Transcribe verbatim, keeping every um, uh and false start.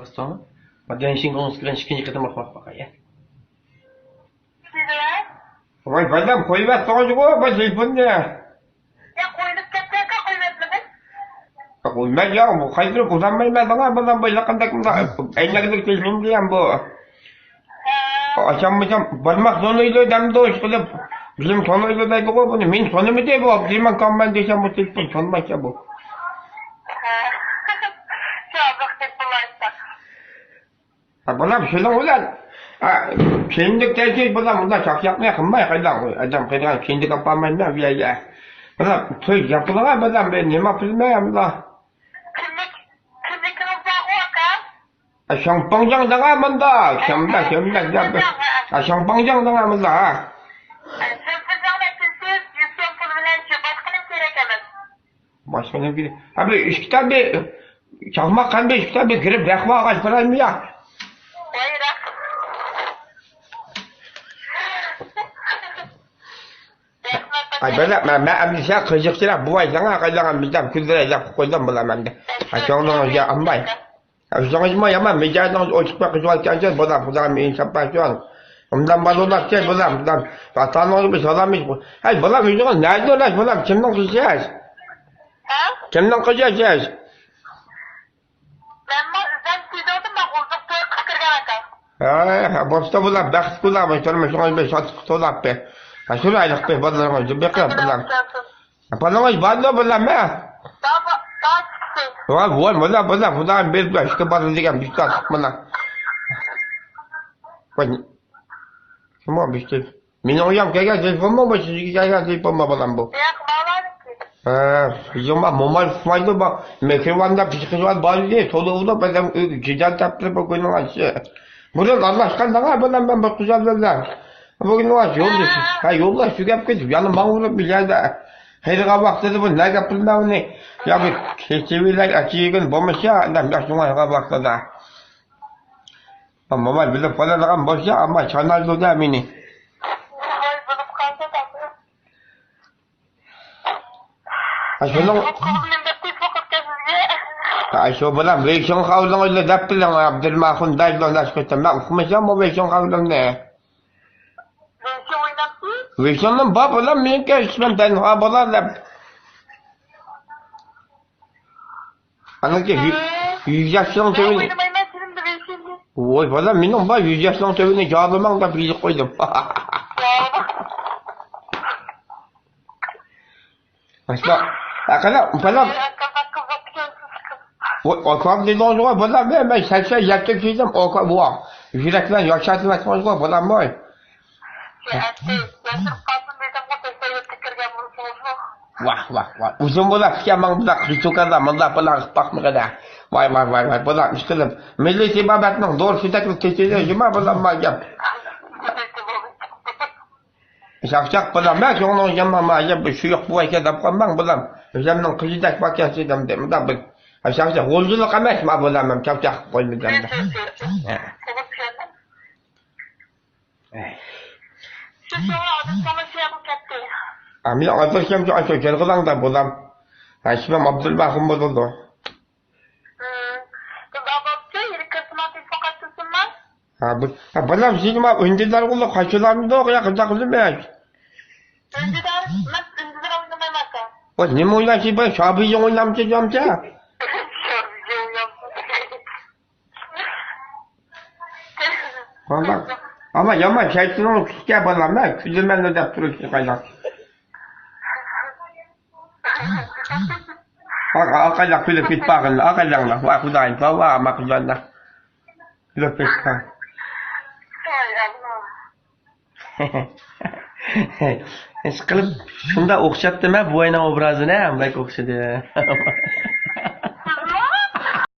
Bastın. Bak, gençin konuşturan ikinci kadın bak, bak, bak, ya. ۋاي بالام، قويۇۋەتسىڭىزغۇ بۇ تېلېفوننى. يا قويۇلۇپ كەتكەنكەن، قويۇۋەتمىدىم. قويماي يا، بۇ قايتۇرۇپ ئۇزانمايمەن ساڭا، بالام، بۇ ھېلىقىندەك ئەينەكلىك تېلېفون دېگەن بۇ. ئاچاممىچام بارماق تونۇيدۇ دەمدۇ ئىشقىلىپ. بىزنى تونۇيدۇ دەيدىغۇ بۇنى. مېنى تونۇمىدى بۇ، ئابدۇرېھمان كاممەن دېسەم بۇ تېلېفون تونۇمايتتى بۇ. ھە، بالام، شۇنىڭ بىلەن، ھە، كىندىك تەيشى، بالام، ئۇنداق چاقچاقنى قىلماي، قايداق، ئادەم قىلغان كىندىك ئاپارمايمەن بۇ يەرگە. بالام، توي ياپىلغان، بالام، بىر نېمە بىلمەي، ئەمدى. كىملىك، كىملىكىڭىز بارغۇ، ئاكا؟ ھە، شاڭپاڭجاڭ دەڭە مۇندا، شاڭبە، شاڭبە، شاڭبە. ھە، شاڭپاڭجاڭ دەڭە مۇندا، ھە. شاڭپاڭجاڭ دەپ كېلىسىز، يۈز سوم پۇل بىلەن شۇ، باشقا نېمە كېرەك ئەمەس؟ باشقا نېمە كېرەك؟ ھە، بىر ئىككى تال بىر چاقماق، قان بىر ئىككى تال بىر گىرىپ بەخمە ئاغاچ بېرەيمۇ يا؟ ۋاي، راست. ئاي، بىر مەن، مەن ئەمدى سەن قىزىقچىراق بوۋاي، ساڭا قايلانغان بىزدەن كۈلدۈرەي دەپ قويدۇم بۇلار مەندە. ھە، كۆڭلىڭىزگە ئالماي. ئۆزىڭىزمۇ يامان مىجەزىڭىز ئوچۇق بېقىش بولغان ئىكەنسىز، بولام، خۇدايىم ئىنساپ بەرسۇن. ئۇنداق بالىلار كەل، بولام، خۇدايىم. ئاتا-ئانىڭىزغا بىر سالام ئېيتىپ قوي. ھەي، بالام، ئۆزىڭىز نەدىن ئۇلاش، بالام، كىمنىڭ قىزى سىز؟ ھە؟ كىمنىڭ قىزى سىز؟ مەنمۇ ئۆزۈم سېزىۋاتىمەن، ئوزۇق توي قىلىپ كىرگەن ئاكا. ھە، بولسا بولام، بەخت بولام، تۇرمۇشىڭىز بىر شادلىق تولاپ بىر. ھە، شۇرايلىق بىر بالىلىرىڭىزنى بېقىڭ، بالام. بالىڭىز بارمۇ، بالام، ھە؟ بار، بار، بار، ئىككىسى. ۋاي، ۋاي، مانا، مانا، خۇدايىم بېرىپ بەر، ئىككى بالىنى دېگەن بىشتاق، مانا. ۋاي، كىم ئۇ بىشتاق؟ مېنىڭ ئۇيام كەلگەن تېلېفونمۇ بۇ، سىزگە كەلگەن تېلېفونمۇ، بالام، بۇ؟ ياق، بالامنىڭكى. ھە، بىزنىڭ بار، موماي ئۇقمايدۇ، بار. مېھرىباندا پىشقىزىۋال بار ئىدى، تولا بولۇپ، ئادەم ئۆيگە جىدال تاپتۇرۇپ، بۇ كۈننىڭ ئاشۇ. بۇرۇن ئارىلاشقان دەڭە، بالام، مەن بۇ قىز بىلەن. بۇ كۈنى ۋاز يولداش، ھە، يولداش شۇ گەپ قىلدى. يەنە ماڭا ئۇرۇپ بىر يەردە. ھېلىغا ۋاقتىدا بۇ نە گەپ قىلدى مەن ئۇنى. يا بىر كېسىۋېلەي، ئەتىگۈن بولمىسا، دەپ ياشۇڭلارغا ۋاقتىدا. ئەمما ماڭا بىلىپ قالىدىغان بولسا، ئەمما چانايدۇ دە مېنى. ۋاي، بولۇپ قالدى، تاپىلىپ. ھە، شۇنىڭ. ھە، شۇ بىلەن ۋېيشىڭ خاۋلىڭىزنى دەپ بىلىڭ، ئابدۇرېھمان خۇندايدىن ئاشقىچە. مەن ئۇقمىسام بۇ ۋېيشىڭ خاۋلىڭنى. ۋېيشىڭ ئويناپسىز؟ ۋېيشىڭدىن بار، بۇلار مېنىڭكى ئىشمەن تەنھا بولار دەپ. ئانىڭكى يۈ-، ھە. يۈز ياشنىڭ مەن تۆۋىنى. ئوينىمايمەن سېنىڭ ۋېيشىڭنى. ۋوي، بالام، مېنىڭ بار، يۈز ياشنىڭ تۆۋىنى جارلىماڭ دەپ يېزىپ قويدۇم. يا. ئاشۇنداق. ھە، قانداق، بالام؟ ۋوي، ئاكام دېدىڭىزغۇ، بالام، مەن، مەن سەكسەن يەتتە كىلو، ئاكام، ۋا. يۈرەك بىلەن ياشاتماسمىزغۇ، بالام، ۋوي. يا ئەمدى ياشىرىپ قالسۇن دېدىمغۇ، تەسەۋۋۇرگە كىرگەن بولسىڭىزمۇ. ۋاھ، ۋاھ، ۋاھ. ئۇزۇن بولاپتىكەن ماڭا بۇنداق قىز-چوكانلار، مۇنداق بالا قىلىپ باقمىغىنە. ۋاي، ۋاي، ۋاي، ۋاي، بۇلار ئىشقىلىپ. مىللىي تېبابەتنىڭ دورىسىدەك تېتىدە يېمە بۇلار ما گەپ. شاقشاق بۇلار، مەن كۆڭلۈڭ يامان ما گەپ، شۇيۇق بوۋايكەن دەپ قالماڭ بۇلار. ئۆزۈمنىڭ قىزىدەك باكەن دېدىم، مۇنداق بىر. شاقشاق غۇلجىلىق ئەمەس ما بۇلار، مەن چاقچاق قىلىپ قويمىدىم. ھە. شۇ شۇڭا ئادەم كۆڭلى سۇيۇقلۇق كەتتى. ئا، مېنىڭ ئادرېسىم شۇ، ئاشۇ جىرغىلاڭدا بولام. ھە، ئىسمىم ئابدۇلۋاھىم بولىدۇ. ھىم. بىز ئاباپچۇ، يىرىك كىرسىما تېلېفون قاچىلىسۇنما؟ ھە، بۇ، ھە، بالام، سېنىما ئۈندىدارغۇلۇق قاچىلامدۇق يا قانداق قىلىمىز؟ ئۈندىدار، مەن ئۈندىدار ئوينىمايمەن ئاكا. ۋاي، نېمە ئوينايسىز، بۇ شابىيجىڭ ئوينامسىز يامسا؟ شابىيجىڭ ئوينامسىز. ئەمما، ئەمما يامان شەيتىنىڭ كۈچىكەن بالام، مەن كۈلىمەن دەپ تۇرۇشنى قايلاق. قايلاق كۈلۈپ كېتىپ باققىن، قايلاقلا، ۋاي خۇدايىم، ۋاي ئەمما قىزلاردا. كۈلۈپ كېتىپ. ئىشقىلىپ، شۇنداق ئوخشاتتىم ھە، بوۋاينىڭ ئوبرازىنى ھە، بەك ئوخشىدى.